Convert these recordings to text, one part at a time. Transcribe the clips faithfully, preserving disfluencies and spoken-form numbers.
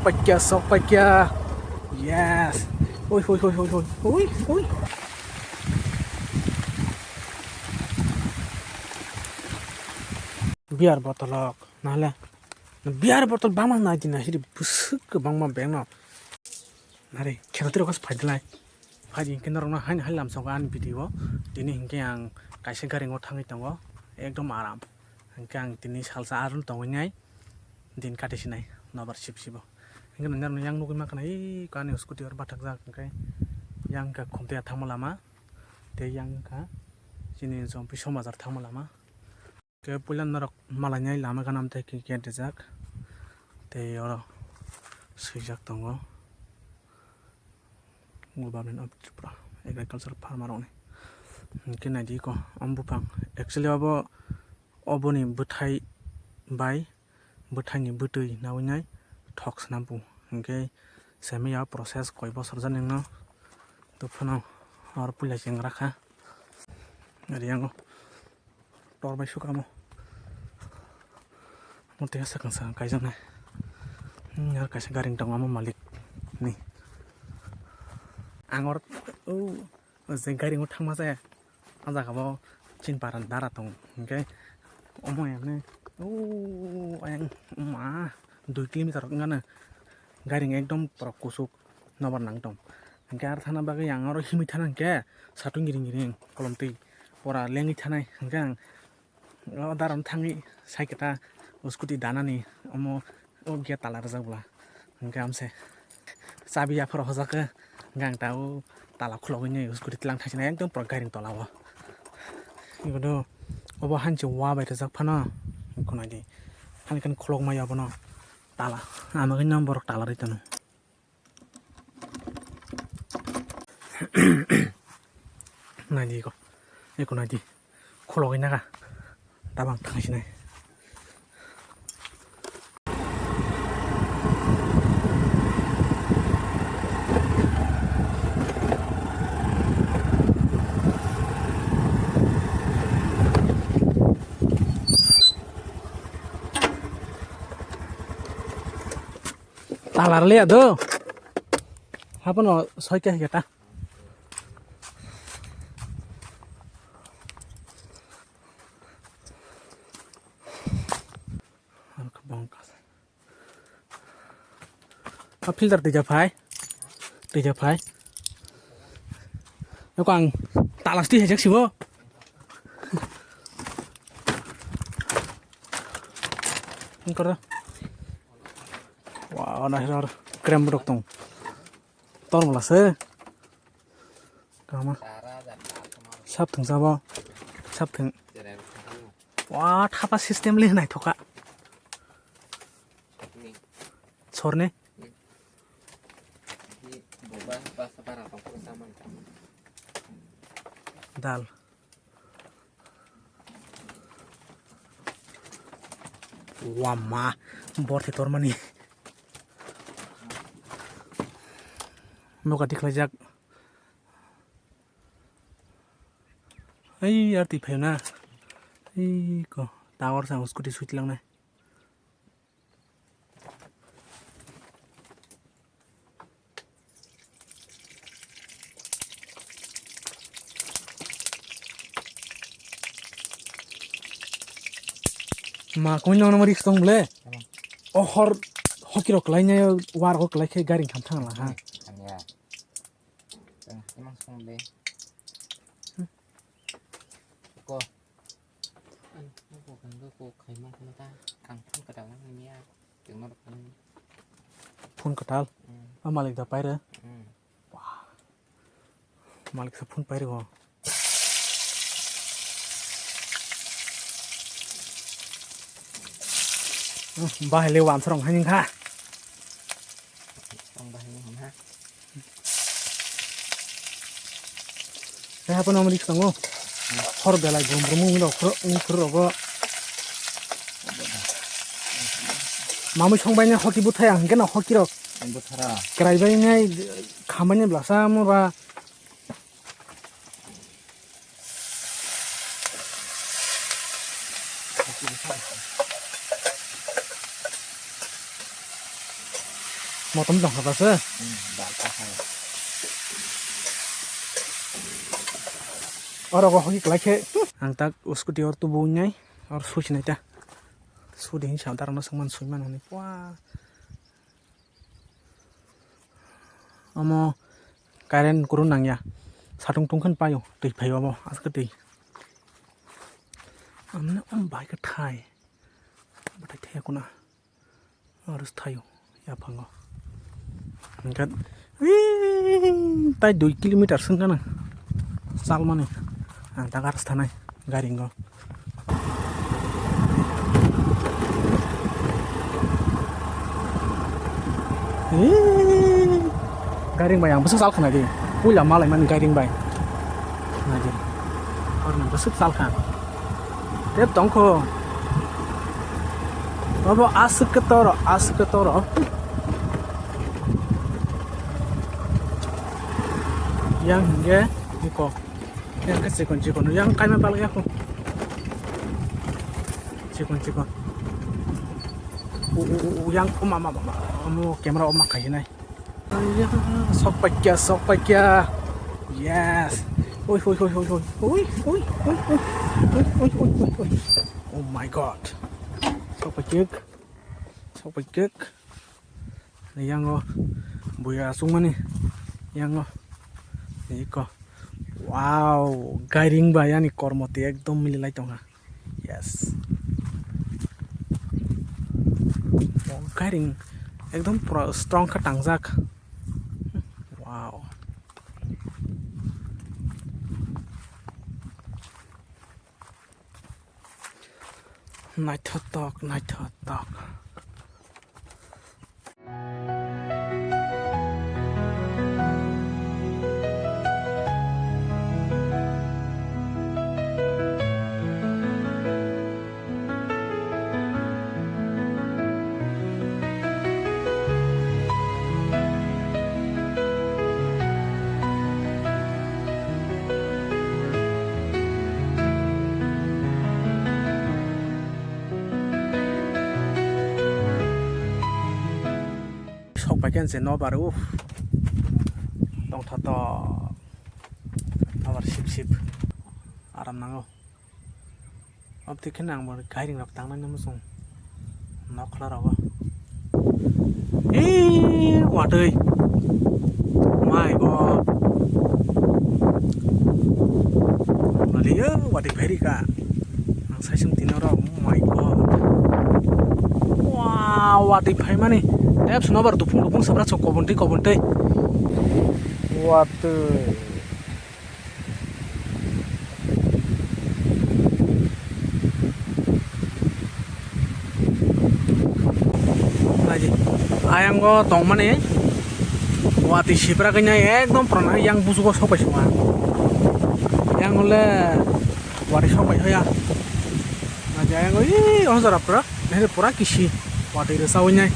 Paikya, sok paikya. Yes. Oi, oi, oi, oi, oi. Oi, oi. Beer bottle rok, nahale beer bottle bangma nai di na, siri bwswk kwbangma bag no. Nari, kheno twi rok phai dilai. Phai di hwnkhe norokno haino hai lamsongo ani video. Tini hwnkhe ang kaisa gari o thangwi tongo, ekdom aram. Hwnkhe ang tini salsa aroni tongwi nai, din kati sinai, nobar sip sibo. Hwnkhe norokno yang nugwi mankha na, eko ani scooty oro bathakjak, hwnkhe yang kha Khumtwi thangma lama, tei yang kha chini Jompi Sombajar thangma lama. Khe puila norok malainai lama ganam tei khe gate rijak. Tei oro swijak tongo Government of Tripura Agriculture Farmer rokni. Hwnkhe naidi ko, omo buphang actually obo, oboni bwthai bai bwthaini bwtwi nawi nai thok swnam bu. Hwnkhe semi ya process koi bosor jani wngno. Tei phano oro puila cheng rakha. Ari yango. Tor bai sukamo. Motya sakang sakang kaijaknai. Hmm, ar kaisa gari tongo omo malik ni. Ang oro, o, je gari o thangma jaya. O jaga bo chin para dara tongo. Hwnkhe omo emne, o, ayang ma dui kilometer wngkha na. Gari ekdom pura kusuk nobar nang tong. Hwnkhe ar thana bagwi ang oro himwi thana hwnkhe satung giring giring kolom twi pura lengwi thanai. Hwnkhe ang o daron thangwi cycle ta scooty danani omo o gate tala rijak bwla. Hwnkhe amse chabi aphuru hojak khe hwnkhe ang ta o tala khulogwi nai scooty tlang thaisana ekdom pura gari tola o. Ibodo obo hanchi wa bai rijak phano hwnkhe naidi hani khani khulogmaya bono tala. Amagwi nang borok tala rwi tano. Naidi ko, eko naidi, khologwi naga, tabang thangsinai. Talar le ado. Hapono soi khe higeta. Bongka. A filter tija phai. Tija phai. Eko ang talas ti hejak sibo. Engkara. Wah, nahirar krem rok tong. Tor mala se. Kama. Sap thung sabo. Sap thung. Wah, thapa system le naithoka. Sorne. Dal. Wama, borthi tormani. Noka tikhlaijak. Ai, ar twi phaina. Ai, ko, tower sa scooty switch langnai. Ma, koi nang nang risk tong ble? Tamam. O hor, hoki rok kelainai, war rok kelai khe gari kham thang la ha. Tamya. Tang, imang song ble. Ko. Ang buko kanggo ko khaima khama ta, ang phone kwtal nang ya, tengma rok phone. Phone kwtal? Mm. A malik da paira? Mm. Wah. Malik sa phone paira go. Hmm, bahai le wan sarong haning kha. Tong bahai ni hwn ha. Tei haphano omo risk tongo. Hor belai brum brum wngwi rok phuru, wngwi phuru rogo. Mamui song bai nai hoki buthai ang hwnkhe no hoki rok. Buthara. Kwrai bai nai khamani blasa omo ba. Motom tong kha se. Oro go hoki klai khe. Ang tak scooty or tubu nai. Or switch nai ta. Sudi hin sa darang no sangman sui man hwnwi. Pua. Omo current kuru nangya. Satung tungkhan paio. Twi phaio omo. Aske twi. Amne om bai ka thai. Bathai thaya kuna. Arus thayo, yaphango. Hingkhe, ee, tai dui kilometer swng gana. Chalmani, ang tak arus thanai, garingo. Ee, garing bai ang bwswk chal khna di. Puila malai mani garing bai. Nai di. Orni bwswk chal kha. Tep tongkho. Obo aswk khe toro, aswk khe toro. Yang hingke iko. Yang khe chikon chikon. Yang kaima balai yakho. Chikon chikon. U, u, u, u, yang, o, ma, ma, ma, ma. Omo camera off ma khainai. Aiya, sok paikya, sok paikya. Yes. Oi, oi, oi, oi, oi. Oi, oi, oi, oi. Oi, oi, oi, oi, oi. Oh my God. Sok paikya. Sok paikya. Yango buya sungmani. Yango. Iko. Wow, gairing ba yani kormo twi ekdom mililai tongkha. Yes. Gairing ekdom pura strong khe tangjak. Wow. Naithotok, naithotok. Sok pai khe se nobar, uff, tongthotok, nobar sip sip, aram nango. Obotwi kheno ang bo gairing rok tangnani muchung nokhla rogo. Ee, watwi. My God. Naliyo, watwi phairika. Ang saisung tino rok, oh my God. Wow, watwi phaimani. Tep snobar dupung dupung sabra sok kobontwi kobontwi. Watwi. Naidi, ayang o tongmani watwi sipra kanya ekdom pura yang busugo sok pai sima. Yang ole watwi sok pai hoya. Naidi, ayang o ii, oh, jora pura. Nahide pura kisi watwi rwchawi nai.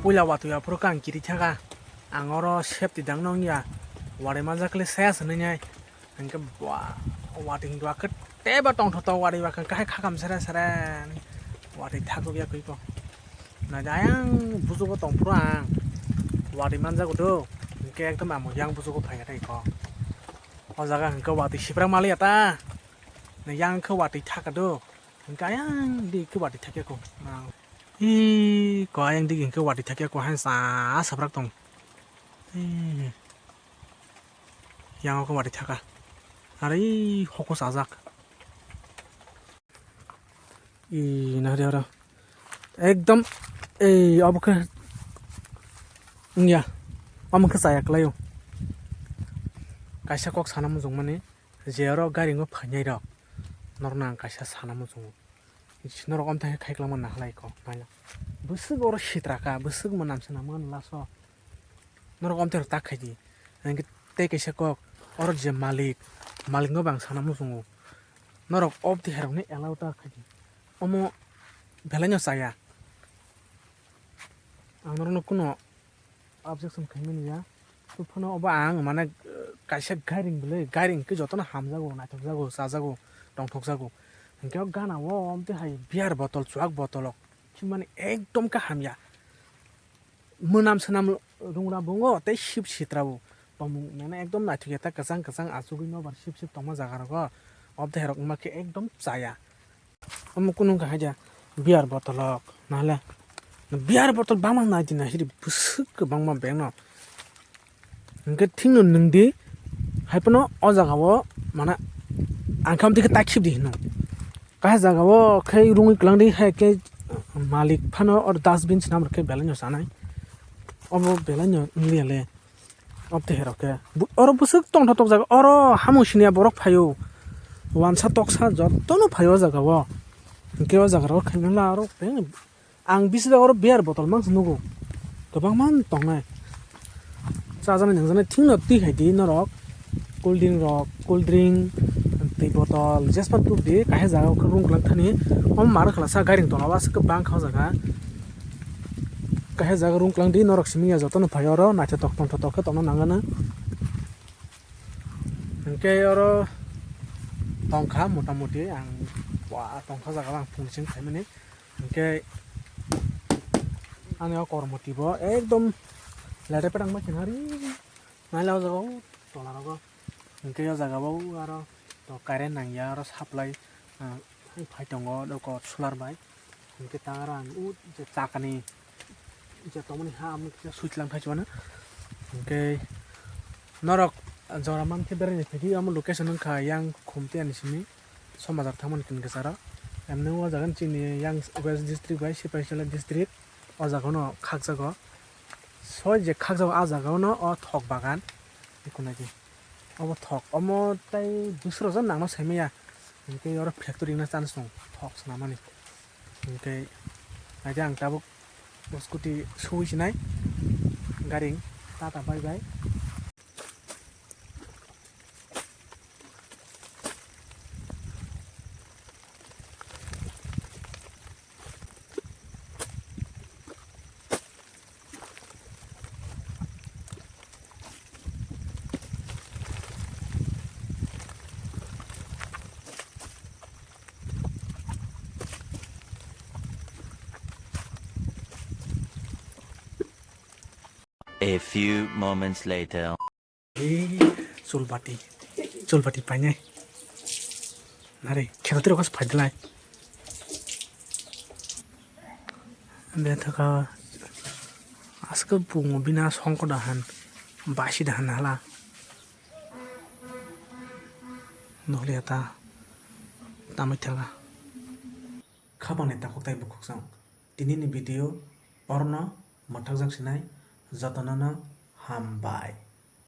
Puila watwi aphuru khe ang kiri thaka, ang oro safety dang nw wngya, warimajak le saya se nwngnai. Hingke ba, watwi dua khe teibo tongthotok, watwi ba khe kahai khakam sere sere watwi thakgwi ya khe ko. Naidi ayang bujugo tongphuru ang watwi manjago do, hingke ekdom amo yang bujugo phaiya tei ko. O jaga hingke watwi sipra maliya ta, yang khe watwi thaka do, hingke ayang di khe watwi thakya ko. Ih, ko ayang di hingke watwi thakya ko, hai sa saprak tong. Ih. Yang o khe watwi thaka. Are hoko sajak. Ih, nari oro. Ekdom, ei, obo khe wngya. Omo khe chaya kwlaio. Kaisa kok sana muchungmani, je oro gairingo phainai rok. Norokno ang kaisa sana muchungo. Norok omtha khe khai kwlangma nahalai kok naina. Bwswk oro sitra kha, bwswk mwnam swnam mano laso. Norok omtha rok tak khai di. Hwnkhe tei kaisa kok, oro je malik, malikno bo ang sana muchungo. Norok omtha rokni allow ta khai di. Omo belai no chaya. Ang norokno kuno objection khaimani ya. Tei phano obo ang mane, eh, kaisa gairing bwlwi, gairing khe jotono hamjago, naithokjago, chajago, tongthokjago. Hinkhe o gana o omtwi hai beer bottle, chuak bottle rok phimani ekdom khe hamya. Mwnam swnam rungra bungo tei sip sitra bo. Tongmung mane ekdom naithokya ta kwchang kwchang achugwi nobar sip sip tongma jaga rogo. Obtwi hai rok wngma khe ekdom chaya. Omo kunu wngkha haida beer bottle rok, nahale beer bottle bangma nai di, naisidi bwswk kwbangma bag no. Hinkhe thikno nwng di, hai phano o jaga o, mane, ang khe omo dikhe ta khib di hino. Kaisa jaga o khe rungwi kwlang di, hai khe malik phano oro dustbin swnam rwkhe belai no chanai. Obo belai no wngliya le. Obtwi hai rok khe. Bu-, oro bwswk tongthok tokjak, oro hamung siniya borok phaio. Wansa toksa jotono phaio o jaga o. Hinkhe o jaga rok khaina la oro beng, ang bisi jaga oro beer bottle mangsa nugo. Kwbangma tongnai. Chajaknai nangjaknai thikno twi hai di norok. Cool drink rok, cool drink, twi bottle, jesper tubdi, kaisa jaga o khe rung kwlang thani. Omo maro khlasa gairing tongo, aswk kwbang kha o jaga. Kaisa jaga rung kwlang di, norok simi ya jotono phai oro, naithotok tongthotok khe tongna nangano. Hinkhe oro tongkha mota moti, ang wa tongkha jaga o ang phunukjagwi phaimani. Hinkhe ani o kormoti bo ekdom lete pedang ma khinari. Naila o jaga o tola rogo. Hinkhe o jaga o aro to current nangya, aro supply, ah, phai tongo, doko solar bai. Hinkhe ta aro ang o je chakani je tongmani ha, amo kisa switch lang thai chuana. Hinkhe norok jora mankhe beraina phaidi, amo location wngkha yang Khumti ani simi. Sombajar thangmani tin kwcharo. Emni o jaga chini yang West District bai Sipaisala District, o jaga no khakjago. Soi je khakjago, a jaga no o thok bagan. Eko nai di. Obo thok. Omo tai dusra jan nangno saimaya. Hinkhe oro factory wngna chance tongo thok swnamani. Hinkhe naidi ang tabuk scooty suwi sinai. Gari tata bye bye. A few moments later. Ei, chulbati, chulbati painai. Nari, kheno tiro kas phaidilai. Bethaka, aske bungo bina songko dahan, basi dahan hala. Nohliya ta, tamai thanga. Khabangni takhuk tai bukhuksong. Tinini video orno mwthakjak sinai, jotonono hambai.